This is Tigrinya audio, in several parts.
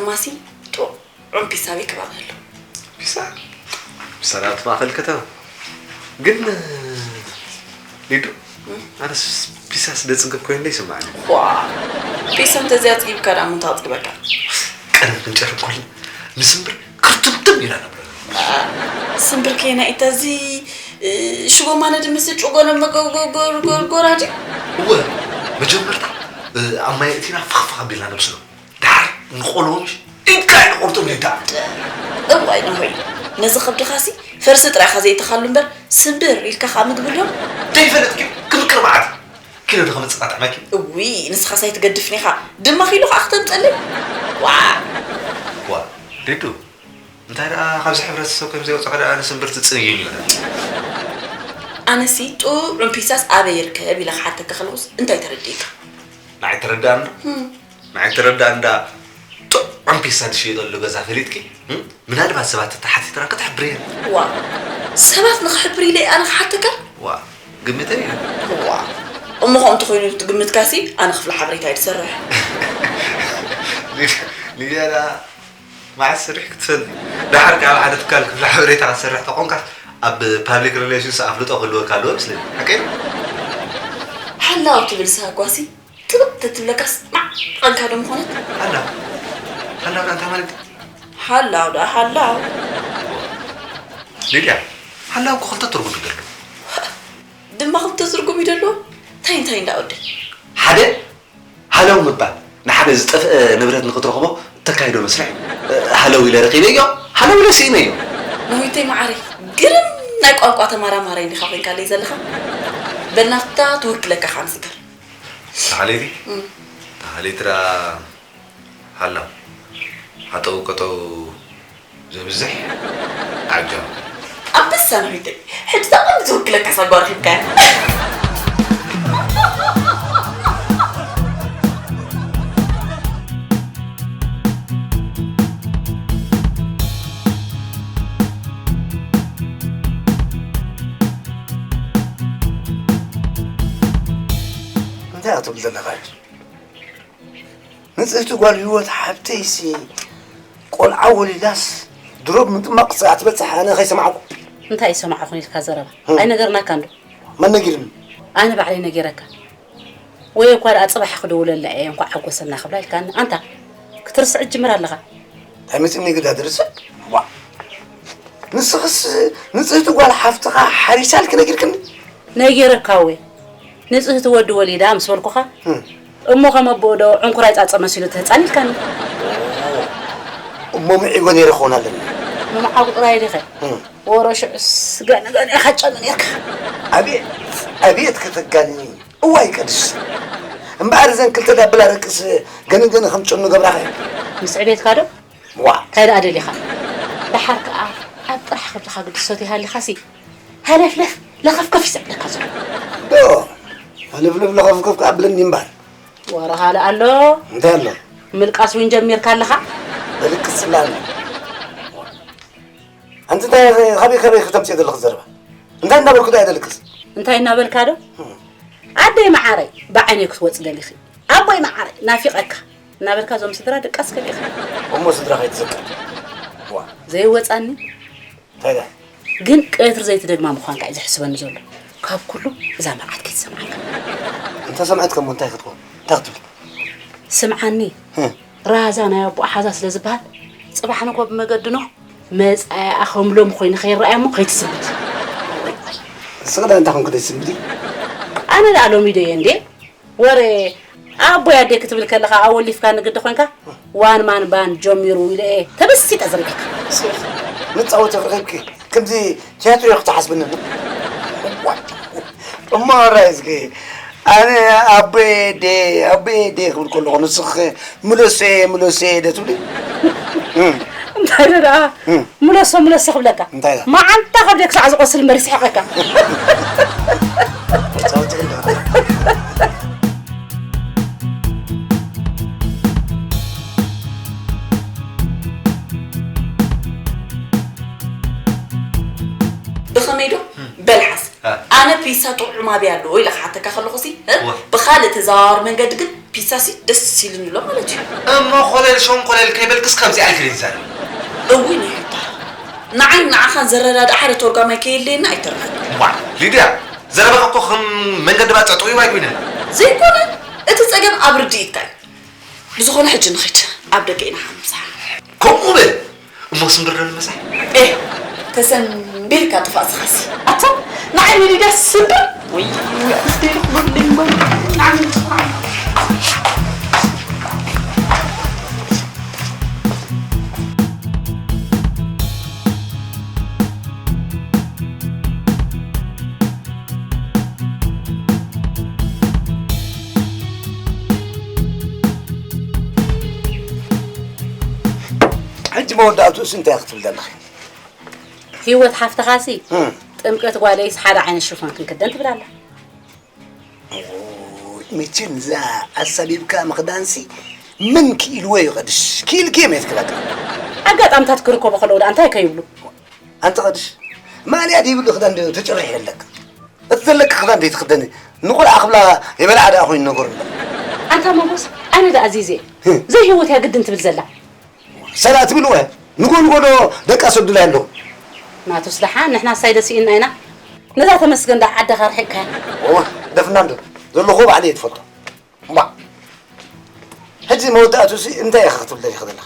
ማሲ ጥዑም ፒሳ ቤት ከባቢ ኣሎ። ፒሳ? ፒሳ ናብ ማእኸል ከተማ። ግን፣ ሊዱ፣ ኣነስ ፒሳ ስለ ጽግብ ኮይኑ ይስምዓኒ። ዋ፣ ፒሳ እንተዘይ ኣጽጊብካ ደኣ ምንታይ ኣጽግበካ? ቀደም ክንጨርም ከለና ንስምብር ክርትምትም ኢና ነብለሉ። ስምብር ከየና ኢታ እዚ፣ እ፣ ሽጎማ ነድምስ ጭጎነ መጎ-፣ ጎ-፣ ጎ-፣ ጎ-፣ ጎራዲ? እወ፣ መጀመርታ፣ እ፣ ኣብ ማይ እቲና ፍኽፍኽ ኣቢልና ነብስሎ። ደሓር ንቆልዎ ምሽ ኢድካ ኣይንቆርጦም ሊዳ። እዋይ ነሆይ፣ ነዚ ከብድኻሲ ፈርሲ ጥራይኻ ዘይተኻሉ እምበር ስምብር ኢልካ ከኣ ምግቢ ኣሎ? ዘይፈለጥኪ ክምቅር መዓት። ኪሎ ዶ ከመጽእ ጥዕመኪ? እዊ፣ ንስኻስ ኣይትገድፍን ኢኻ። ድማ ኪሎ ከኣ ክተምጸለይ? ዋ! ዋ፣ ሊዱ፣ እንታይ ደኣ ካብዚ ሕብረተሰብ ከም ዘይወጽዖ ደኣ ንስምብር ትጽንይኒ ኢኻ። ኣነሲ ጥዑም ፒሳስ ኣበይ ይርከብ ኢለ ክሓተካ ከለኹስ እንታይ ተረዲእካ? ንዓይ ተረዳእኒ ዶ? ህም። ንዓይ ተረዳእኒ ደኣ ጥዑም ፒሳ ዝሽየጠሉ ገዛ ፈሊጥኪ? ህም? ምናልባት ሰባት ተተሓቲትና ክትሕብርየን። ዋ፣ ሰባት ንኽሕብር ኢለ ኣነ ክሓተካ? ዋ፣ ግምተይ እዩ። ዋ፣ እሞ ከምኡ እንተኾይኑ እቲ ግምትካሲ ኣነ ክፍሊ ሓበሬታ እየ ዝሰርሕ። ሊድያ ደኣ መዓስ ስርሕ ክትፈልጥ? ደሓር ከኣ ኣብ ሓደ ትካል ክፍሊ ሓበሬታ ክትሰርሕ ተኾንካስ ኣብ ፓብሊክ ሪሌሽንስ ኣፍልጦ ክህልወካ ኣለዎ ይመስለኒ። ሓቀይ ድዩ? ሓላው ትብል ሳጓሲ ትብት ትብለካስ ማዕቐንካ ዶ ምኾነት? ሓላው፣ ሓላው ደኣ እንታይ ማለት እዩ? ሓላው ደኣ ሓላው። ሊድያ፣ ሓላው እኮ ክልተ ትርጉም እዩ ዘለዎ። ድማ ክልተ ትርጉም እዩ ዘለዎ? እንታይ እንታይ እንዳ ወደይ? ሓደ፣ ሃለው ምባል፣ ንሓደ ዝጠፍአ ንብረት ንኽትረኽቦ እተካይዶ መስርሕ እዩ። ሃለው ኢለ ረኺበዮ፣ ሃለው ኢለ ስኢነዮ። ነዊተይ መዓረይ፣ ግርም ናይ ቋንቋ ተመራማራይ እንዲኻ ኮይንካለይ ዘለኻ። በል ናብታ ትውክለካ ከኣ ንስገር። ተሓለይቲ? እም። ተሓለይቲ ደኣ ሃለው። ሃጠው ቀጠው ዘብዝሕ ዓጃ። ኣንበሳ ነዊተይ፣ ሕጂ እታ ቀንዲ ትውክለካ ሳጓ ረኺብካያ። እንታይ እያ ትብል ዘለኻ? ንጽህቲ ጓል ህይወት ሓብተይሲ ቆልዓ ወሊዳስ ድሮ ብምጥማቕ ክሳዕ ትበጽሕ ኣነ ከይሰማዕኩ። እንታይ ይሰማዕኹ ኢልካ ዘረባ? ህም። ኣይነገርናካን ዶ? መን ነጊሩኒ? ኣነ ባዕለይ ነጊረካ። ወይ እኳ ደኣ ጽባሕ ክድውለላ እየ፣ እንኳዕ ሓጎሰና ክብላ ኢልካኒ። ኣንታ ክትርስዕ ትጅምር ኣለኻ። እንታይ መጺእኒ ግዳ ድርስዕ? ዋ። ንስኽስ ንጽህቲ ጓል ሓፍትኻ ሓሪሳ ኢልኪ ነጊርክኒ? ነጊረካ ወይ? ንጽህቲ ወዲ ወሊዳ ምስ በልኩኻ፣ እም። እሞ ከም ኣቦኡ ዶ ዕንኩራይ ጻጸ መሲሉ እቲ ህጻን ኢልካኒ? እሞ ምዒጎ ነይረ ክኸውን ኣለኒ። ምምዓጉ ጥራይ ዲኸ? እም። ወሮ ሽዑስ ገነ ገነ ኢኻ ትጨኑ ነርካ። ኣቤት፣ ኣቤት ከተጋንኒ። እዋይ ቅድስቲ። እምበኣር እዘን ክልተ ዳብላ ደቅስ ገነ ገነ ከም ጨኑ ገብራኸ? ምስ ዕቤትካ ዶ? ዋ። እንታይ ደኣ ደሊኻ? ደሓር ከኣ ኣብ ጥራሕ ከብድኻ ግድሰት ይሃልኻሲ፣ ሃለፍለፍ ለኸፍከፍ እዩ ዘብለካ ዘሎ። ዶ፣ ሃለፍለፍ ለኸፍከፍ ከኣ ብለኒ እምበኣር። ወረ ካልእ ኣሎ። እንታይ ኣሎ? ምልቃስ እውን ጀሚርካ ኣለኻ። ደልቅስ ጽላል። ኣንቲ እንታይ፣ ካበይ፣ ካበይ ከተምጽኦ ዘለኺ ዘረባ? እንታይ እናበልኩ ዶ እየ ደልቅስ? እንታይ እናበልካ ዶ? እም። ኣደይ መዓረይ፣ ብዓይነይ ክትወጽ ደሊኺ። ኣቦይ መዓረይ፣ ናፊቐካ። እናበልካ እዞም ስድራ ድቃስ ከሊእኻ። እሞ ስድራ ከይትዘክር። ዋ። ዘይወጻኒ። እንታይ ደኣ? ግን ቀትሪ ዘይትደግማ ምዃንካ እዩ ዘሕስበኒ ዘሎ። ካብ ኩሉ እዛ መርዓት ከይትሰምዓካ። እንተ ሰምዐትካ እሞ እንታይ ክትኮን? እንታይ ክትብል? ስምዓኒ። ህም። ራዛ ናይ ኣቦኣ ሓዛ ስለ ዝበሃል፣ ጽባሕ ንግሆ ብመገዲ ኖህ መጻኢኣ ከም ሎም ኮይኑ ከይረኣያ እሞ ከይትስምት። ንስኺ ደኣ እንታይ ኮንኪ ደይትስምቲ? ኣነ ደኣ ሎሚ ዶ እየ እንዴ? ወረ ኣቦይ ኣደይ ክትብል ከለኻ ኣወሊፍካኒ ግዲ ኮንካ፣ ዋን ማን ባንድ ጀሚሩ ኢለ እየ ተበሲጠ ዝርእየካ። ንጻወት ረኺብኪ፣ ከምዚ ትያትር እዮ ክትሓስብኒ ኣሎ። እሞ ራይ እስኪ፣ ኣነ ኣቦይ ኣደይ፣ ኣቦይ ኣደይ ክብል ከለኹ፣ ንስኺ ምለሶ፣ ምለሶ ዶ ትብሊ? እም። እንታይ ደኣ? እም። ምለሶ፣ ምለሶ ክብለካ። እንታይ ደኣ? መዓንጣ ከብደ ክሳዕ ዝቆስል እምበር ይስሕቐካ። ብኸመይ ዶ? እም። በልሓስ። እ። ኣነ ፒሳ ጥዑም ኣበይ ኣሎ ኢለ ክሓተካ ከለኹሲ፣ እ? እወ። ብኻልእ ተዘዋዋሪ መንገዲ ግን ፒሳሲ ደስ ኢሉኒ ኣሎ ማለት እዩ። እሞ ኮለል ሸንኮለል ከይበልክስ ከምዚ ኣይክልን ይዛረብ። እውይ ናይ ሩታ፣ ንዓይን ንዓኻን ዘረዳድእ ሓደ ተርጓማይ ከየድልየና ኣይተርፍን። ዋ፣ ሊድያ፣ ዘረባኻ እኮ ከም መንገዲ ባጽዕ ጥውይዋይ ኮይነን። ዘይኮነ፣ እቲ ጸገም ኣብ ርድኢትካ እዩ። ብዝኾነ ሕጂ ንኺድ፣ ኣብ ደገ ኢና ሓምሳ። ከምኡ በል። እሞ ስምብር ዶ ንመሳሕ? ኤ፣ ተሰንቢርካ ጥፋእ ስኻሲ። ኣታ፣ ንዓይ ንሊዳ ስምብር? ወይ፣ ኣስደይ ክብለኝ ወይ። ንዓይ ሕጂ መወዳእትኡስ እንታይ ክትብል ዘለኺ? ህይወት ሓፍትኻሲ፣ እም። ጥምቀት ጓለይስ ሓደ ዓይነት ሽፎን ክንክደን ትብል ኣላ። ኦይ፣ መቸም እዛ ኣሳቢብካ ምኽዳንሲ መን ክኢልዎ እዩ ቀድሽ? ክኢልክዮም እየ ትክለካ። ኣጋጣምታት ክርከቡ ከለዉ ደኣ እንታይ ከይብሉ? ኣንቲ ቀድሽ፣ ማልያ ዘይብሉ ክዳን ዶ ተጨሪሑ የለካ? እቲ ዘለካ ክዳን ዘይትኽደኒ ንቆልዓ ክብላ የበልዓ ደኣ ኮይኑ ነገሩ ኣሎ። ኣንታ መጎስ፣ ኣነ ደኣ ኣዚዘ እየ። ህም። ዘይህይወት እያ ግድን ትብል ዘላ። ሰላ ትብል ወ ንጎ ንጎ ዶ ደቃ ሰዱላ ኣለዉ። ናቱስ ደሓን ንሕና ሳይደ ስኢንና ኢና። ነዛ ተመስገን ደኣ ዓድኻ ርሒቕካያ። እወ፣ ደፍና እንዶ ዘለኹ ባዕለይ እየ ትፈልጦ። እማ፣ ሕጂ መወዳእቱሲ እንታይ ኢኻ ክትብል ደሊኻ ዘለኻ?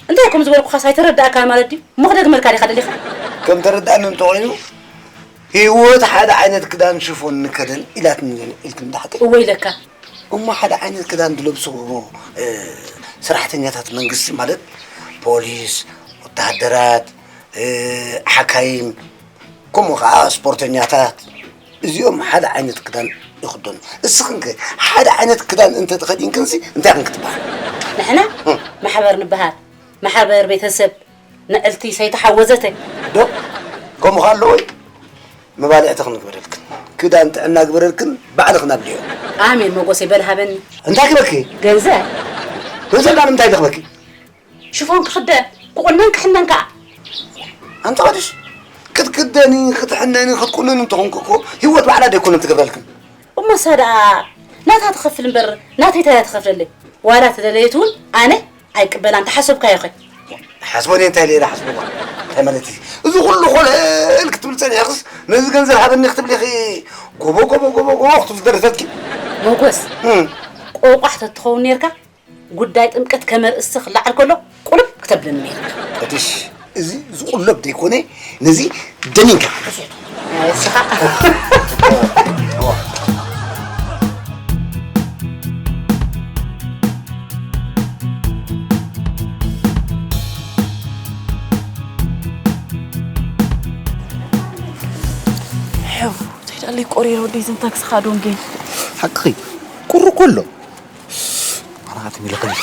እንታይ ከም ዝበልኩኻስ ኣይተረዳእካን ማለት ድዩ? እሞ ክደግመልካ ዲኻ ደሊኻ? ከም ተረዳእኒ እንተኾይኑ፣ ህይወት ሓደ ዓይነት ክዳን ሽፎን ንከደን ኢላትኒ ኢልክኒ ዶ ሓቀይ? እወ ኢለካ። እሞ ሓደ ዓይነት ክዳን ዝለብሱ፣ እ፣ ሰራሕተኛታት መንግስቲ ማለት ፖሊስ፣ ወተሃደራት፣ እ፣ ሓካይም፣ ከምኡ ኸዓ ስፖርተኛታት፣ እዚኦም ሓደ ዓይነት ክዳን ይኽደኑ። እስኽንከ ሓደ ዓይነት ክዳን እንተተኸዲንክንሲ እንታይ ኢኽን ክትበሃል? ንሕና እ። ማሕበር ንበሃል። ማሕበር ቤተሰብ ንዕልቲ ሰይቲ ሓወዘተ። ዶ? ከምኡ ኸ ኣለዎ እዩ? መባልዕቲ ክንግበረልክን፣ ክዳን ጥዕና ግበረልክን፣ ባዕልኽን ኣብልዮ። ኣሜን መጎሰይ በል ሃበኒ። እንታይ ክበኪ? ገንዘብ። ገንዘብ ዳኣ ንምንታይ ደኽበኪ? ሽፎን ክኽደን፣ ክቑነን ክሕነን ከኣ። ኣንቲ ቀድሽ፣ ክትክደኒ፣ ክትሕነኒ፣ ክትቁነኒ እንተኾንኩ እኮ ህይወት ባዕላ ደይኮነት ትገብረልክን። እሞ እሳ ደኣ ናታ ትኸፍል እምበር ናተይ እንታይ እያ ትኸፍለለይ? ዋላ ተደለየት እውን ኣነ ኣይቅበላን፣ ተሓሰብካዮ ኸ? ሓስቦ እኔ እንታይ ኢለ ሓስቦ? እንታይ ማለት እዩ? እዚ ኩሉ ኮለል ክትብል ጸኒሕክስ ነዚ ገንዘብ ሃበኒ ክትብሊ ኢኺ ጎቦ፣ ጎቦ፣ ጎቦ፣ ጎቦ ክትብል ዝደረሰትኪ? ሞጎስ፣ እም። ቆቋሕ ተትኸውን ኔርካ ጉዳይ ጥምቀት ከመርእስቲ ክለዓል ከሎ ቁልፍ ክተብለኒ ኔርካ። እትሽ፣ እዚ ዝቁለብ ዘይኮነ ነዚ ደኒንካ። ንስኻ። ሕው፣ እንታይ ደኣ ለይቆርየ ወደይ፣ ዝንታክስ ኻዶን ጌን። ሓቅኺ፣ ቁሪ እኮ ኣሎ። ኣነ ኣትም ኢለ ከሊፈ።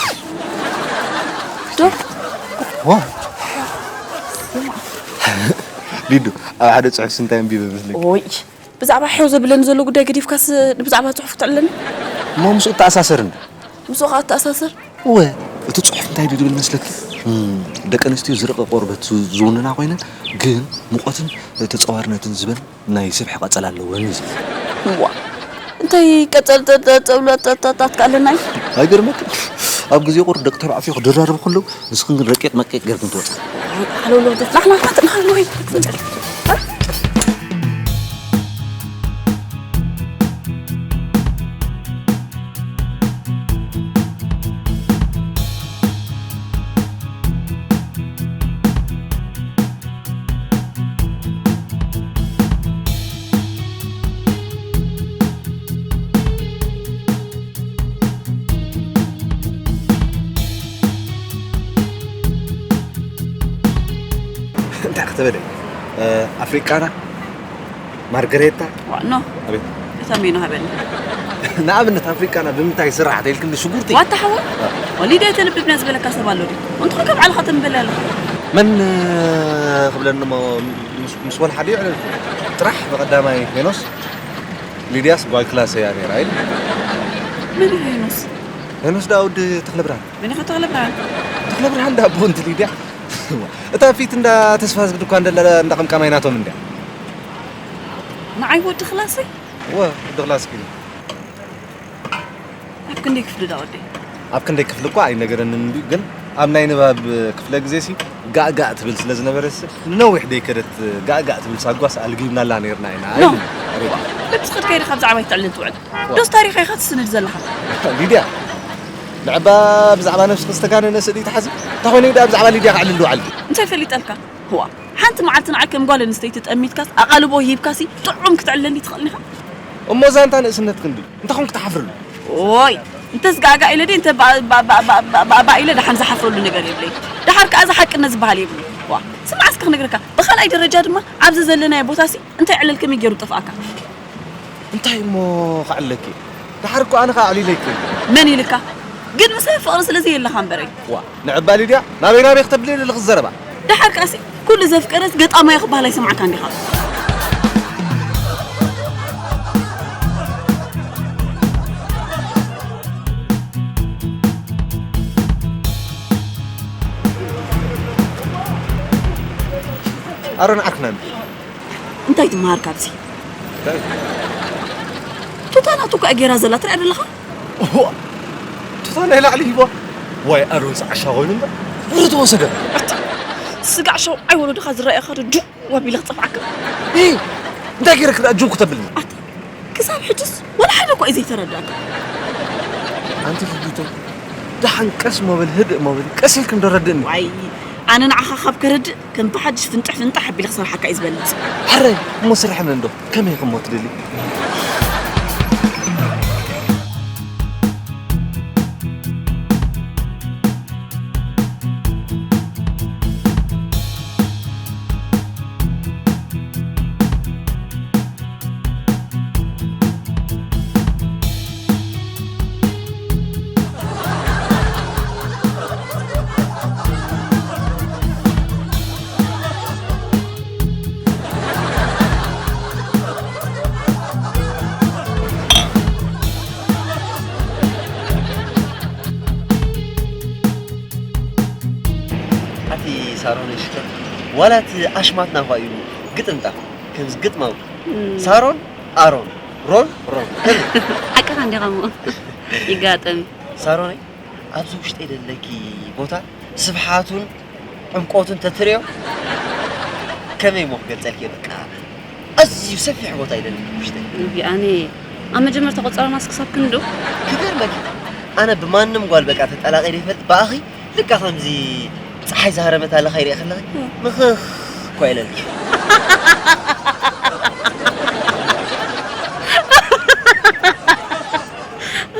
ዶ? ዋ። ሊዱ፣ ኣብ ሓደ ጽሑፍስ እንታይ ኣንቢበ መስለኪ? ኦይ፣ ብዛዕባ ሕው ዘብለኒ ዘሎ ጉዳይ ገዲፍካስ ብዛዕባ ጽሑፍ ክትዕለኒ? እሞ ምስኡ እተኣሳሰር እንዶ? ምስኡ ኸኣ እተኣሳሰር? እወ፣ እቲ ጽሑፍ እንታይ ድዩ ዝብል መስለኪ? እም፣ ደቂ ኣንስትዮ ዝረቐ ቆርበት ዝ-፣ ዝውንና ኮይነን፣ ግን ሙቐትን ተጸዋርነትን ዝበን ናይ ስብሒ ቀጸል ኣለወን እዩ ዝብል። እዋ፣ እንታይ ቀጸል ተ-፣ ተ-፣ ተብሎ ተ-፣ ተ-፣ ተ-፣ ትከኣለና እዩ? ኣይገርመክን? ኣብ ግዜ ቁሪ ደቂ ተባዕትዮ ክደራረቡ ከለዉ፣ ንስኽን ግን ረቂቕ መቂቕ ጌርክን ትወጻ። ሓለውለው፣ ናሕና፣ ናሕና፣ ናሕና፣ ወይ። እንታይ ክትብል? እ፣ ኣፍሪቃና፣ ማርገሬታ። ዋኖ። ኣቤት። እታ ሜኑ ሃበኒ። ንኣብነት ኣፍሪቃና ብምንታይ ይስራሕ ተይልክኒ ሽጉርቲ? ዋታ ሓወይ? እ። ወሊደ ተንብብና ዝበለካ ሰብ ኣሎ ድዩ? እንተኾንካ ባዕልኻ ተንብበላ ኣለኻ። መን፣ እ፣ ክብለኒ እሞ ምስ፣ ምስ ወልሓ ድዩ ዕለል? ጥራሕ ብቐዳማይ ሄኖስ፣ ሊድያስ ጓል ክላሰይ እያ ነይራ ኢል። መን እዩ ሄኖስ? ሄኖስ ደኣ ወዲ ተኽለብርሃን። መን ኢኻ ተኽለብርሃን? ተኽለብርሃን ደኣ ኣቦ ኣንቲ ሊድያ። እታ ፊት እንዳ ተስፋዝጊ ድኳን ደላ እንዳ ቀምቃማይ ናቶም እንድያ። ንዓይ ወዲ ክላሰይ? እወ፣ ወዲ ክላስኪ። ኣብ ክንደይ ክፍሊ ዳ ወደይ? ኣብ ክንደይ ክፍሊ እኳ ኣይነገረንን እንድዩ፣ ግን ኣብ ናይ ንባብ ክፍለ ግዜ ሲ ጋእ ጋእ ትብል ስለ ዝነበረስ ንነዊሕ ደይከደት ጋእ ጋእ ትብል ሳጓስ ኣልጊብናላ ነይርና ኢና። ኖ። ኣይብል። ኣቤት። በብስኽት ከይዲ ካብ ዛዕባ ይትዕልል ትውዕል። ዋ። ዶስ ታሪኻ ኢኻ ትስንድ ዘለኻ? ሊድያ፣ ንዕባ ብዛዕባ ነብስኺ ዝተጋነነ ስእሊ ተሓዚ? እንታይ ኮይኑ ዳ ብዛዕባ ሊድያ ክዕልል ዝውዓል? እንታይ ፈሊጠልካ? ህዋ። ሓንቲ መዓልቲ ንዓይ ከም ጓል ኣንስተይቲ ጠሚትካስ ኣቓልቦ ሂብካሲ ጥዑም ክትዕልለኒ ትኽእል ኢኻ? እሞ ዛንታ ንእስነትኪ እንድዩ። እንታይ ኮንክ ትሓፍርሉ? ኦይ፣ እንተስ ጋጋ ኢለ ድየ እንተ ባ-፣ ባ-፣ ኢለ ደሓን ዝሓፍረሉ ነገር የብለይ። ደሓር ከኣ እዚ ሓቅነት ዝበሃል የብሉ። ዋ፣ ስማዕ እስከ ክነግረካ። ብኻልኣይ ደረጃ ድማ ኣብዚ ዘለናዮ ቦታሲ እንታይ ዕለል ከመይ ገይሩ ጠፍኣካ? እንታይ እሞ ክዕለኪ? ደሓር እኮ ኣነ ከኣ ኣዕሊለኪ። መን ኢልካ? ግን ምሳይ ፍቕሪ ስለ ዘየለኻ እምበረይ። ዋ፣ ንዕባ ሊድያ፣ ናበይ ናበይ ክተብሊ ዘለኺ ዘረባ? ደሓር ከኣሲ ኩሉ ዘፍቀረስ ገጣማዮ ክበሃል ኣይሰማዕካን ዲኻ? ኣሮን ዓርክና እንዲ። እንታይ ትመሃር ካብዚ? እንታይ? ቱታ ናቱ እኮ እያ ጌራ ዘላ ትሪኣ ዘለኻ? እዋ! ቱታ ናይ ላዕሊ ሂባ። ዋይ ኣሮን ሰዓሻ ኮይኑ እምበር። ብሩ ተወሰደ። ኣታ ስጋዕ ሸውዓይ ወለዶኻ ዝረኣየኻ ዶ ጁ ኣቢለ ክጸፍዓካ? እ! እንታይ ገይረ ክደኣ ጁ ክተብልኒ? ኣታ ክሳብ ሕጅስ ወላ ሓደ እኮ እዩ ዘይተረዳእካ። ኣንቲ ፍሊቶ ደሓን ቀስ ሞበል ህድእ ሞበል ቀስ ኢልክም ዶ ረድእኒ? ዋይ ኣነ ንዓኻ ካብ ከረድእ ከም ብሓድሽ ፍንጥሕ ፍንጥሕ ኣቢለ ክሰርሓካ እዩ ዝበልጽ። ሕራይ እሞ ስርሐኒ እንዶ ከመይ ክሞ ትደሊ? ኣቲ ሳሮን ሽከር ዋላ እቲ ኣሽማትና እኳ እዩ ግጥምጣ ከምዚ ግጥማዊ እም። ሳሮን ኣሮን ሮን ሮን ሓቅኻ እንዲኻ እሞ ይጋጠም። ሳሮነይ ኣብዚ ውሽጠይ ዘለኪ ቦታ ስፍሓቱን ዕምቆቱን ተትርእዮ ከመይ እሞ ክገልጸልኪ እየ በቃ ኣዝዩ ሰፊሕ ቦታ እዩ ደለኒ ውሽጠይ። እቢ ኣነ ኣብ መጀመርታ ቆጸራናስ ክሳብ ክንዱ ክገርመኪ ኣነ ብማንም ጓል በቃ ተጠላቒ ዘይፈልጥ ብኣኺ ልካ ከምዚ ፀሓይ ዝሃረመት ኣለኻ ይሪኣ ከለኺ ምኽኽ እኳ ኢለልኪ።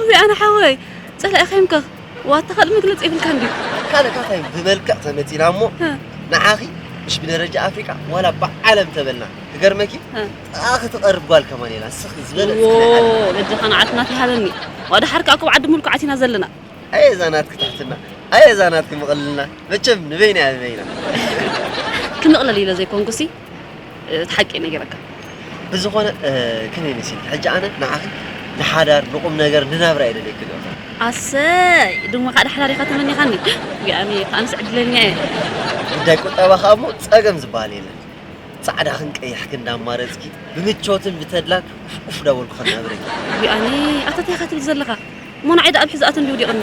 እቢ ኣነ ሓወይ ጸላኢኻ ይምከኽ። ዋታ ካልእ መግለጺ የብልካን ድዩ? ካልእ ካታይ ብመልክዕ ተመጺና እሞ እ። ንዓኺ ምሽ ብደረጃ ኣፍሪቃ ዋላ ብዓለም ተበልና ክገርመኪ እ። ጥቓኺ ትቐርብ ጓል ከማን የላ ንስኺ ዝበለጽኪ ናይ ዓለም። በጃኻ ንዓልቲ ናት ይሃበኒ። ዋዳ ሓርካ ኣኩብ ዓዲ ሙልኩዓት ኢና ዘለና። ኣየ እዛ ናትኪ ትሕትና ኣየ እዛ ናትኪ ምቕልና መቸም ንበይና እያ ንበይና። ክምቕለል ኢለ ዘይኮንኩሲ እቲ ሓቂ እየ ነጊረካ። ብዝኾነ ከመይ መሲልኪ ሕጂ ኣነ ንዓኺ ንሓዳር ንቑም ነገር ንናብራ እየ ደልየኪ ዶ ኣሰይ ድሞ ካዓ ሓዳር ኢኻ ተመኒኻኒ። ያኔ ኣነስ ዕድለኛ እየ። ጉዳይ ቁጠባ ከዓ እሞ ፀገም ዝበሃል የለን። ፃዕዳኽን ቀያሕክን እንዳማረፅኪ ብምቾትን ብተድላን ኡፍ ኡፍ እንዳበልኩ ከናብረኪ። ያኔ ኣታ እንታይ ኢኻ ትብል ዘለኻ? እሞ ንዓይ ደኣ ኣብ ሕዛኣት እንድዩ ወዲቕኒ።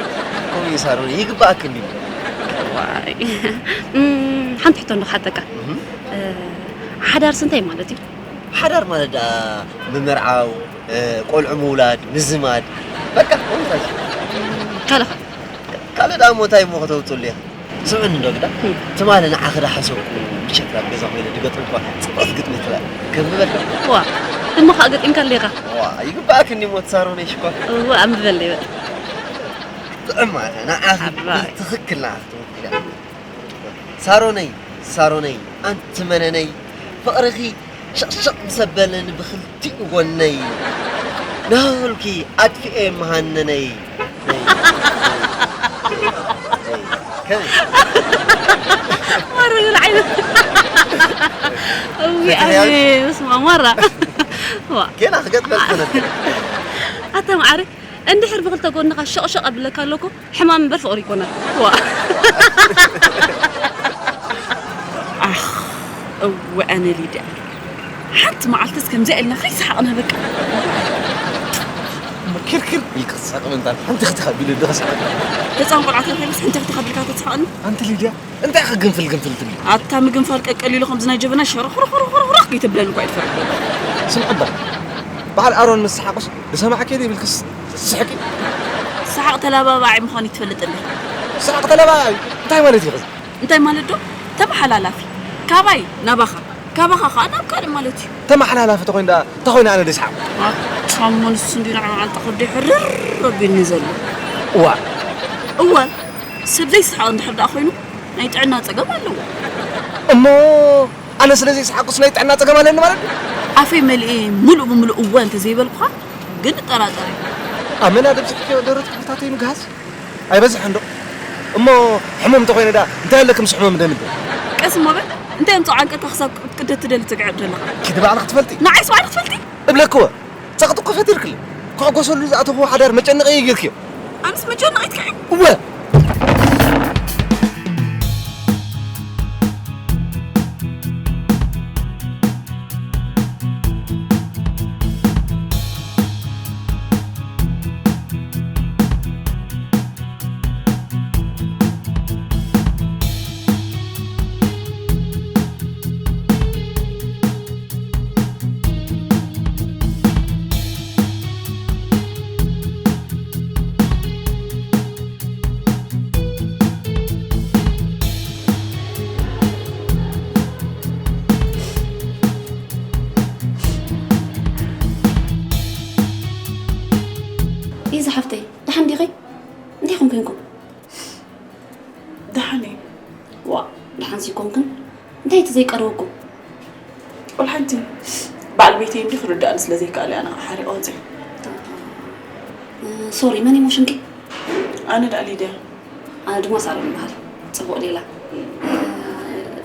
ከምኡ እዩ ሳሮን፣ ይግባኣኪ እንድዩ። ዋይ። እም፣ ሓንቲ ሕቶ እንዶ ክሓተካ። እህ። እ፣ ሓዳርስ እንታይ ማለት እዩ? ሓዳር ማለት ደኣ ምምርዓው፣ እ፣ ቆልዑ ምውላድ፣ ምዝማድ፣ በቃ ከምኡታት እዩ። ካልእ ኸ? ካልእ ደኣ እሞ እንታይ እሞ ከተውፅሉ እያ? ስምዕኒ እንዶ ግዳ፣ እም። ትማሊ ንዓኺ ዳሓሰብኩ ምሸት ናብ ገዛ ኮይነ ድገጥም እኳ ጽብቕቲ ግጥሚ ትረኣ። ከንብበልካ? ዋ፣ እሞ ኸኣ ገጢምካ ኣለኻ። ዋ፣ ይግባኣክኒ እሞ ትሳሮነይ ሽኮር። እወ፣ ኣንብበለይ በል። ጥዕም ማለት ንዓኺ ኣባይ። ብትኽክል ንዓኺ ትውክል እያ። ሳሮነይ፣ ሳሮነይ፣ ኣንቲ መነነይ፣ ፍቕርኺ ሸቕሸቕ ምስ ኣበለኒ ብኽልቲኡ ጎነይ፣ ናህልኪ ኣጥፊኤ መሃነነይ። ነይ፣ ነይ፣ ነይ፣ ነይ። ከመይ? ማራ ገለ ዓይነት። እውይ፣ ተተያዩ? ኣሜን፣ በስመ ኣብ፣ ማራ። ዋ። ገና ክገጥመልኪ ነበር። ኣታ መዓረ፣ እንድሕር ብኽልተ ጎንኻ ሸቕሸቕ ኣብለካ ኣለኩ፣ ሕማም እምበር ፍቕሪ ይኮነን። ዋ። ኣኽ፣ እወ ኣነ ሊድያ። ሓንቲ መዓልትስ ከምዚኣ ኢልና ከይሰሓቕና በቃ። እሞ ክርክር ኢልክስ ኣቕምንታን ሓንቲ ክትኸቢሉ ድኸስ። ህፃን ቆልዓ ተፈለስ ሓንቲ ክትኸብልካ ተስሓቕኒ። ኣንቲ ሊድያ፣ እንታይ ኢኻ ግንፍል ግንፍል ትብሊ? ኣታ ምግንፋል ቀቀል ኢሉ ከምዚ ናይ ጀበና ሸረኽረኽረኽረኽ ከይተብለኒ እኳ ይትፈርድ። ስምዕባ፣ በዓል ኣሮን ምስ ሰሓቕስ ዝሰማዕኪ ዶ ይብልክስ ትስሕቂ? ሰሓቕ ተላባባዒ ምዃን ይትፈልጥ እንዲ። ሰሓቕ ተላባባዒ እንታይ ማለት እዩ ኸዚ? እንታይ ማለት ዶ? ተመሓላላፊ። ካባይ ናባኻ፣ ካባኻ ኸዓ ናብ ካልእ ማለት እዩ። ተመሓላላፊ ተኾይኑ ደኣ፣ እንታይ ኾይነ ኣነ ደስሓቕ? ኣታ እሞ ንሱ እንዲ ንዓ መዓልቲ ከብደይ ሕርር ኣቢልኒ ዘሎ። እዋ። እወ፣ ሰብ ዘይስሓቕ እንድሕር ደኣ ኾይኑ፣ ናይ ጥዕና ጸገም ኣለዎ። እሞ ኣነ ስለ ዘይስሓቕስ ናይ ጥዕና ጸገም ኣለኒ ማለት ድዩ? ኣፈይ መሊኤ ምሉእ ብምሉእ እወ እንተዘይበልኩኻ ግን እጠራጠር እየ። ኣመና ደብዚሕክዮ ደረት ክፍልታተይ ምግሃስ? ኣይበዝሕን ዶ? እሞ ሕሙም እንተኾይነ ደኣ እንታይ ኣለኪ ምስ ሕሙም ደንብል? ቀስ እሞ በል፣ እንታይ እዮም ጸዓንቀታ ክሳብ ክትቅደድ ትደሊ ትግዕር ዘለኻ? ኪዲ ባዕልኺ ትፈልጢ? ንዓይስ ባዕልኺ ትፈልጢ? እብለክዎ፣ ጸቕጢ እኮ ፈጢርክለይ። ክሕጎሰሉ ዝኣተኽዎ ሓዳር መጨነቒ እዩ ጌርክዮ። ኣነስ መጨነቒት ከ እወ። ኢዛ ሓፍተይ፣ ደሓን ዲኺ? እንታይ ኢኹም ኮንኩም? ደሓን እየ። ዋእ፣ ደሓንሲ ኮንክን? እንታይ እቲ ዘይቀረበኩም? ወላ ሓንቲ። በዓል ቤተይ እንዲ ክርድኣኒ ስለ ዘይከኣለ እየ ኣነ ሓሪቐ ወፂአ። ሶሪ፣ መን እዩ ሽምኪ? ኣነ ደኣ ሊድያ። ኣነ ድማ ሳሮን ይበሃል። ጽቡቕ ሌላ።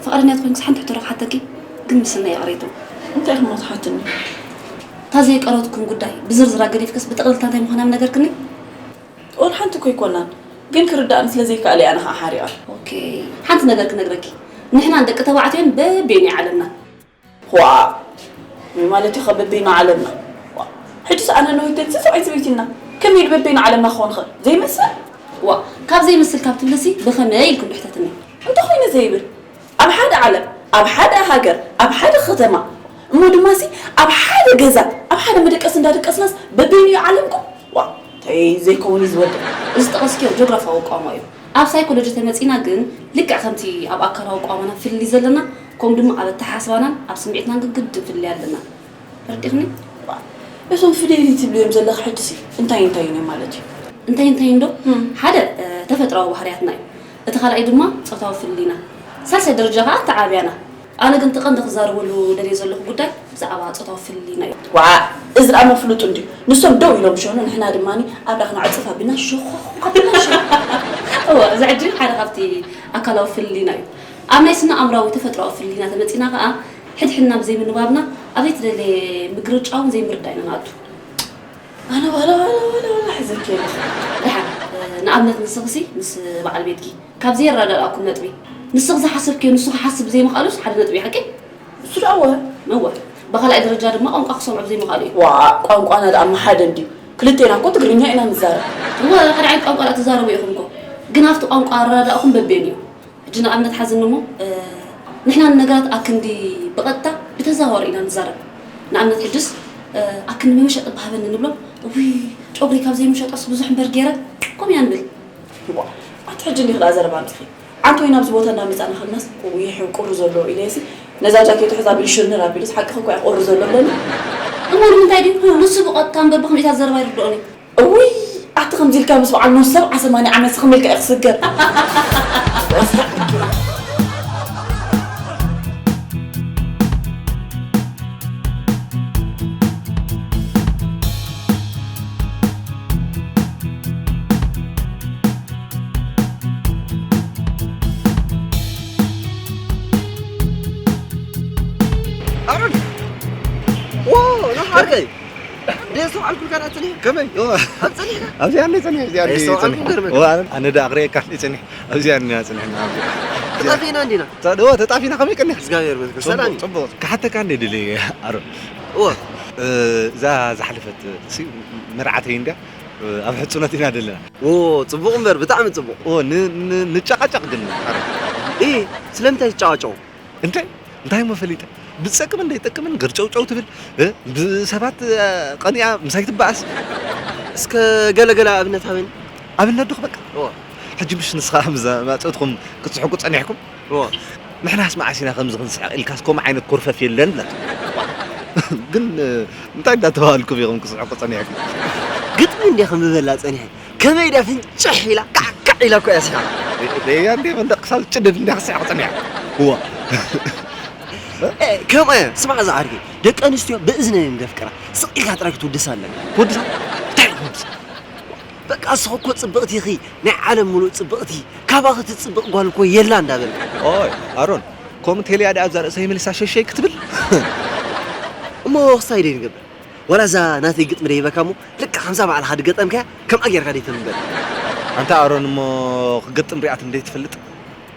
ፍቓደኛት ኮይንክስ ሓንቲ ሕቶ ዶ ክሓተኪ? ግን ምስ ናይ ይቕሬቶ። እንታይ እሞ ትሓትኒ? እታ ዘይቀረትኩም ጉዳይ ብዝርዝራ ገዲፍክስ ብጥቕልልታ እንታይ ምዃና ምነገርክኒ? ወላ ሓንቲ እኮ ኣይኮናን፣ ግን ክርድኣኒ ስለ ዘይከኣለ እየ ኣነ ኸዓ ሓሪቐ። ኦኬ፣ ሓንቲ ነገር ክነግረኪ። ንሕና ንደቂ ተባዕትዮን በበይኑ ዓለምና። ዋእ! ምን ማለት እዩ ኸ በበይኑ ዓለምና? ዋእ! ሕጅስ ኣነ ንወይተን ስስ ዓይንስ ቤቲና። ከመይ ኢሉ በበይኑ ዓለምና ክኾን ኸ? ዘይመስል? ዋእ! ካብ ዘይመስል ካብ ትብልሲ ብኸመይ ኢልኩም ድሕተትኒ? እንተኾይነ ዘይብል። ኣብ ሓደ ዓለም፣ ኣብ ሓደ ሃገር፣ ኣብ ሓደ ኸተማ፣ እሞ ድማሲ ኣብ ሓደ ገዛ፣ ኣብ ሓደ መደቀሲ እንዳደቀስናስ በበይኑ እዩ ዓለምኩም? ዋእ! እንታይ ዘይከውን እዩ ዝወድእ? እዚ ዝጠቐስክዮ ጆግራፋዊ ኣቋማ እዩ። ኣብ ሳይኮሎጂ ተመጺና ግን ልክዕ ከምቲ ኣብ ኣካላዊ ኣቋማና ፍልልይ ዘለና፣ ከምኡ ድማ ኣብ ኣተሓሳስባናን ኣብ ስምዒትናን ግን ግድን ፍልልይ ኣለና። ተረዲእኽኒ? እቶም ፍልልይ ትብልዮም ዘለኺ ሕጅሲ እንታይ እንታይ እዮም ማለት እዩ? እንታይ እንታይ እንዶ? እም። ሓደ፣ እ፣ ተፈጥሮኣዊ ባህርያትና እዩ። እቲ ካልኣይ ድማ ጾታዊ ፍልልይና። ሳልሳይ ደረጃ ከኣ ኣተዓብያና። ኣነ ግን እቲ ቀንዲ ክዛረበሉ ደልየ ዘለኹ ጉዳይ ብዛዕባ ጾታዊ ፍልልይና እዩ። ዋእ! እዚ ደኣ እሞ ፍሉጥ እንድዩ። ንሶም ደው ኢሎም ይሸኑ፣ ንሕና ድማ ኣብራኽና ዕጽፍ ኣቢልና ሸኾኽ ኣቢልና ንሸኑ። እወ፣ እዚ ሕጂ ሓደ ካብቲ ኣካላዊ ፍልልይና እዩ። ኣብ ናይ ስነ ኣእምራዊ ተፈጥሮኣዊ ፍልልይና ተመጺና ከኣ፣ ሕድሕድና ብዘይምንባብና፣ ኣብ ዘይተደለየ ምግርጫውን ዘይምርዳእ ኢና ንኣቱ። ኣነ ዋላ፣ ዋላ፣ ዋላ፣ ዋላ ሕዘኪ የለ። ደሓን፣ ንኣብነት ንስኽሲ ምስ በዓል ቤትኪ፣ ካብ ዘይረዳድኣኩም ነጥቢ፣ ንስኽ ዝሓሰብክዮ ንሱ ክሓስብ ብዘይምኽኣሉስ ሓደ ነጥቢ፣ ሓቂ? እሱ ደኣ እወ። እወ። ብኻልኣይ ደረጃ ድማ ቋንቋ ክሰምዖ ብዘይምኽኣሉ እዩ። ዋእ፣ ቋንቋና ደኣ እሞ ሓደ እንድዩ። ክልቴና እኮ ትግርኛ ኢና ንዛረብ። እወ፣ ሓደ ዓይነት ቋንቋ ደኣ ትዛረቡ ኢኹም እኮ። ግን ኣብቲ ቋንቋ ኣረዳድኣኹም በበይኑ እዩ። ሕጂ ንኣብነት ሓዝኒ እሞ፣ እ፣ ንሕና ንነገራት ኣክንዲ ብቐጥታ ብተዘዋዋሪ ኢና ንዛረብ። ንኣብነት ሕጅስ፣ እ፣ ኣክንዲ መመሸጢ እባ ሃበኒ ንብሎ፣ እውይ፣ ጨጉሪ ካብ ዘይምሸጦስ ብዙሕ እምበር ገይረ፣ ከምኡ ኢና ንብል። እዋ፣ ኣቲ ሕጂ እንዲኺ ደኣ ዘረባ ኣምጺኺ። ዓንቶ ወይ ናብዚ ቦታ እንዳመጻና ከለናስ፣ እውይ፣ ይሕው ቁሪ ዘለዎ ኢለሲ፣ ነዛ ጃኬቱ ሕዛ ኣቢሉ ሽርንር ኣቢሉስ፣ ሓቅኺ እኮ እያ ቁሪ ዘሎ ብለኒ። እሞ ንምንታይ ድዩ? ንሱ ብቐጥታ እምበር ብኽንደይታት ዘረባ ይርድኦን እዩ። እውይ፣ ኣቲ ከምዚ ኢልካ ምስ በዓል ኖስ ሰብዓ ሰማንያ ዓመት ስኽም ኢልካ ኢኺ ክስገር። ኣሮን! ዎ፣ ናኻ ዓርከይ! ደስ በሃልኩልካ ደኣ ጸኒሕካ? ከመይ? ዎ። ኣብ ጸኒሕካ? ኣብዚኣ እንደ ጸኒሕ፣ እዚኣ እንደ ደስ በሃልኩም ጸኒሕ። ገርመካ። ዎ፣ ኣነ፣ ኣነ ደኣ ክርእየካ እንደ ጸኒሕ። ኣብዚኣ እንደ ጸኒሕ፣ ኣብዚኣ። ተጣፊና እንዲና? ተ-፣ ዎ፣ ተጣፊና ከመይ ቀኒኻ? እግዚኣብሔር ይመስገን። ጽቡቕ፣ ሰላም እዩ። ጽቡቕ። ክሓተካ እንደ ድልየ፣ ኣሮን። ዎ። እ፣ እዛ ዝሓለፈት፣ ሲ፣ መርዓተይ እንድያ። ኣብ ሕጹነት ኢና ዘለና። ዎ፣ ጽቡቕ እምበር፣ ብጣዕሚ ጽቡቕ። ዎ፣ ን-፣ ን-፣ ንጨቓጨቕ ግን። እ፣ ስለምንታይ ትጨቓጨቑ? እንተ-፣ እንታይ እሞ ፈሊጠ? ብዝጠቅምን ዘይጠቅምን ገርጨውጨው ትብል፣ እ፣ ብሰባት፣ እ፣ ቀኒኣ ምሳይ ትበኣስ። እስከ ገለ ገለ ኣብነት ሃበኒ። ኣብነት ዶ ክበቃ? እወ። ሕጂ ምሽ ንስኻ ምስ ማዕጾትኩም ክትስሕቁ ጸኒሕኩም? እወ። ንሕናስ መዓስ ኢና ከምዚ ክንስሕቕ ኢልካስ ከምኡ ዓይነት ኮርፈፍ የለን ብላቶ። ግን፣ እ፣ እንታይ እንዳተባሃልኩም ኢኹም ክስሕቁ ጸኒሕኩም? ግጥሚ እንድያ ክምበላ ጸኒሐ። ከመይ ድያ ፍንጭሕ ኢላ፣ ካዕካዕ ኢላ እኮ እያ ስሒቓ። ደ-፣ ደያ እንዴ መንደቕ ክሳብ ጭድድ እንድያ ክስሕቕ ጸኒሓ። እዋ። እ፣ ከምኣ እያ። ስማዕ ዝዓርከይ፣ ደቂ ኣንስትዮ ብእዝነን እየን ዘፍቅራ። ስቕ ኢልካ ጥራይ ክትውድሳ ኣለካ። ክወድሳ? እንታይ ክትወድሳ? በቃ፣ ንስኺ እኮ ጽብቕቲ ኢኺ። ናይ ዓለም ምሉእ ጽብቕቲ። ካባኺ ትጽብቕ ጓል እኮ የላ እንዳበልካ። ኦይ፣ ኣሮን፣ ከምኡ እንተኢለያ ድኣ ኣብዛ ርእሰይ መሊሳ ሸሸይ ክትብል? እሞ ክሳይ ደይ ንገብር? ዋላ እዛ ናተይ ግጥሚ ደይበካ እሞ፣ ልክዕ ከምዛ ባዕልኻ ድገጠምካያ፣ ከምኣ ጌርካ ደይተንብበ። ኣንታ ኣሮን እሞ ክገጥም ሪኣትኒ ደይትፈልጥ?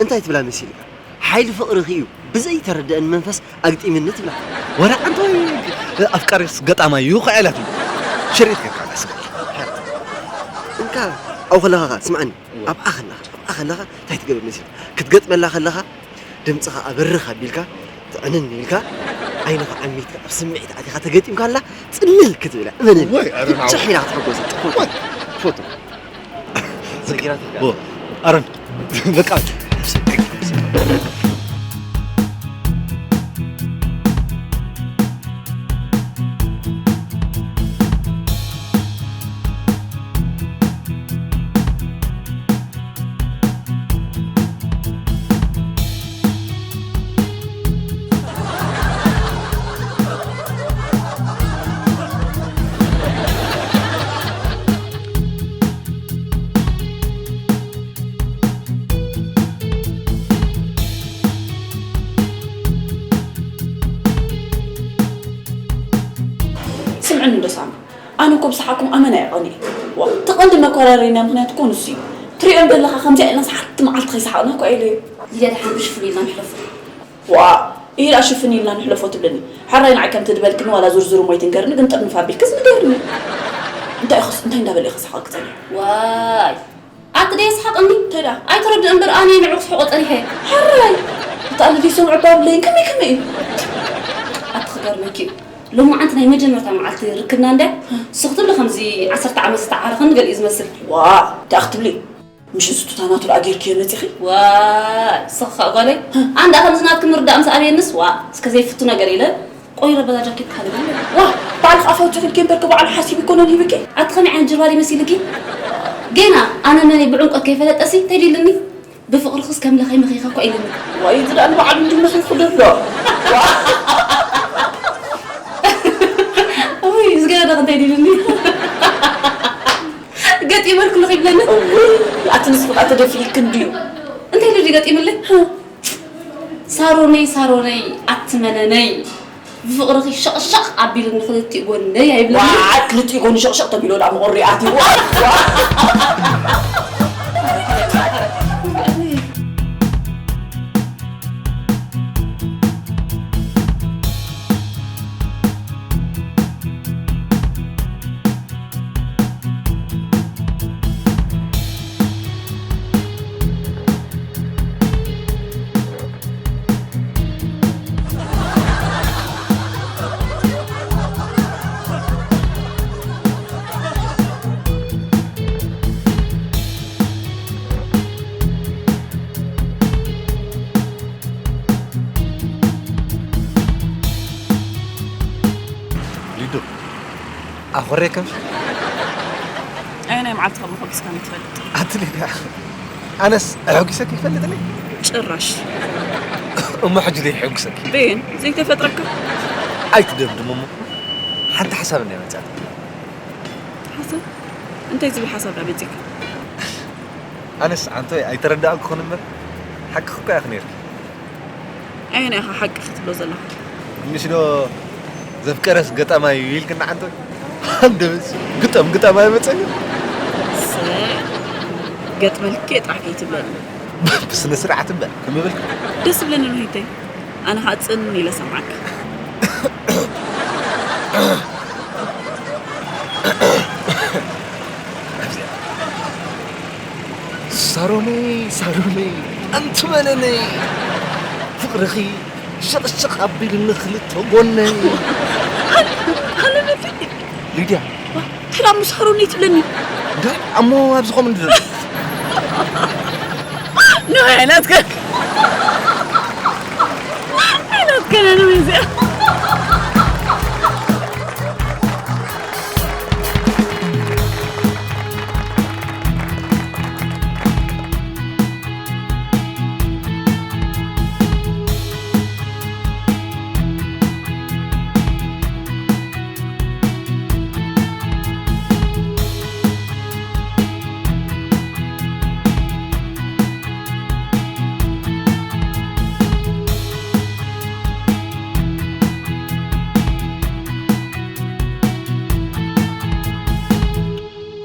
እንታይ ትብላ መሲልካ? ሓይሊ ፍቕርኺ እዩ ብዘይተረድአኒ መንፈስ ኣግጢምኒ ትብላ። ወላ ኣንታ ኣፍቃሪስ ገጣማይ እዩ ኸዓ ኢላትኒ። ሽርኢት ጌርካ ኣላ ስጋ። እንካ ኣብኡ ከለኻ ኸዓ ስምዓኒ። እወ። ኣብኣ ከለኻ፣ ኣብኣ ከለኻ እንታይ ትገብር መሲልካ? ክትገጥመላ ከለኻ ድምጽኻ ኣብርኽ ኣቢልካ፣ ጥዕንን ኢልካ፣ ዓይንኻ ዓሚትካ፣ ኣብ ስምዒት ኣቲኻ ተገጢምካላ ጽልል ክትብል እያ። እመነኒ። ወይ፣ ኣረ ናው። ፍጭሕ ኢላ ክትሕጎስ እያ። ትፈቱ። ወይ። ትፈቱ። ሰጊራትካ። ዎ፣ ኣረን። በቃ። ስምዕኒ እንዶ ሳሚ፣ ኣነ እኮ ብሰሓቅኩም ኣመና እየ ቀኒኤ። ዋ፣ እቲ ቀንዲ መኮራረይና ምኽንያት እኮ ንሱ እዩ። ትሪኦም ዘለኻ ከምዚኣ ኢልና ሰዓት መዓልቲ ከይሰሓቕና እኮ ኢለ እዩ። ሊድያ፣ ደሓን ብሽፍን ኢልና ንሕለፎ። ዋ፣ ኢላ ሽፍን ኢልና ንሕለፎ ትብለኒ። ሕራይ ንዓይ ከምቲ ዝበልክኒ ዋላ ዙርዙር እሞ ኣይትንገርኒ፣ ግን ጥርንፍ ኣቢልክስ ንገርኒ። እንታይ ኢኽስ፣ እንታይ እንዳበለ ኢኻ ሰሓቕ ክጸንሕ? ዋይ፣ ኣቲ ደየስሓቐኒ? እንታይ ደኣ? ኣይተረድእ እምበር ኣነ ንዑ ክስሕቆ ጸኒሐ። ሕራይ፣ እታ ኣነ ደይሰምዖ እባ ብለይን ከመይ ከመይ እዩ? ኣቲ ክገርመኪ እዩ። ሎማዓንቲ ናይ መጀመርታ መዓልቲ ርክብና እንድያ፣ ስኽ ትብሊ ከምዚ ዓሰርተ ዓመት ዝተዓረኸኒ ገሊኡ ዝመስል። ዋ፣ እንታይ ክትብሊ? ምሽ እዚ ቱታ ናቱ ደኣ ጌርክዮ መጺኺ? ዋይ፣ ስኽ ኸኣ ጓለይ። ኣነ ደኣ ከምዚ ናትኪ ምርዳእ ምስ ኣብየንስ፣ ዋ፣ እስከ ዘይፍቱ ነገር ኢለ፣ ቆይ ረበዛ ጃኬትካ ልብል። ዋ፣ ባዕልኺ ኣፍ ኣውጺኺ ልኪ እምበርኪ ባዕሉ ሓሲቡ ኣይኮነን ሂብኪ? ኣቲ ከመይ ዓይነት ጅርባሪ መሲልኪ? ጌና ኣነ መነይ ብዕምቆት ከይፈለጠሲ፣ እንታይ ድልኒ? ብፍቕርኽስ ከም ለኸይ መኺኻ እኳ ኢልኒ። ዋይ፣ እዚ ደኣ ንባዕሉ እንዲ መኺኹ ደሎ። ውይ፣ እዚ ገለ ደኽ እንታይ ድልኒ? ገጢመልኩ ለኸ ይብለኒ። እውይ፣ ኣቲ ንስኺ ከኣ ተደፊእኪ እንድዩ። እንታይ ኢሉ ድዩ ገጢምለይ? ሳሮነይ፣ ሳሮነይ፣ ኣቲ መነነይ፣ ብፍቕርኺ ሸቕሸቕ ኣቢሉኒ ክልቲኡ ጎነይ ኣይብለኒ። ዋዕ፣ ክልቲኡ ጎኑ ሸቕሸቕ ተቢሎ ደኣ መቑሪ ኣትዩ። ሊዱ፣ ኣኾሬ ከም ኣየናይ መዓልቲ ከም ኣኾጊስካኒ ትፈልጥ? ኣቲ ሊድያ፣ ኣነስ ኣሖጊሰኪ ይፈልጥ እኔ? ጭራሽ። እሞ ሕጂ ደይ ሕጉሰኪ? በየን ዘይተፈጥረካ? ኣይትደምድም እሞ። ሓንቲ ሓሳብ እንድያ መጻት። ሓሳብ? እንታይ ዝብል ሓሳብ ደኣ መጺካ? ኣነስ ዓንቶይ ኣይተረዳእኩ ክን እምበር፣ ሓቅኺ እኮ ኢኺ ነይርኪ። ኣየናይ ኢኻ ሓቂ ክትብሎ ዘለኻ? ምሽ ዶ ዘፍቀረስ ገጣማይ እዩ ኢልክና ዓንቶይ? ኣንደበስ ግጠም ግጣም ኣይመጸን እዩ። ሰ-፣ ገጥመልኪ ጥራሕ ከይትብለኒ። ብስነ ስርዓት እምበር፣ ከመይ በልኪ? ደስ ይብለኒ ንሂተይ። ኣነ ኸኣ ጽን ኢለ ሰምዓካ። ሳሮነይ ሳሮነይ ኣንቲ መነነይ ፍቕርኺ ሸቕሸቕ ኣቢልኒ ክልተ ጎነይ። ሃለመለይ ሊድያ ክላሙ ሳሮነይ ትብለኒ። እንታይ እሞ ኣብዚ ኸም እንድረ ኖ ኣይናትከ ኣይናትከ ነዚ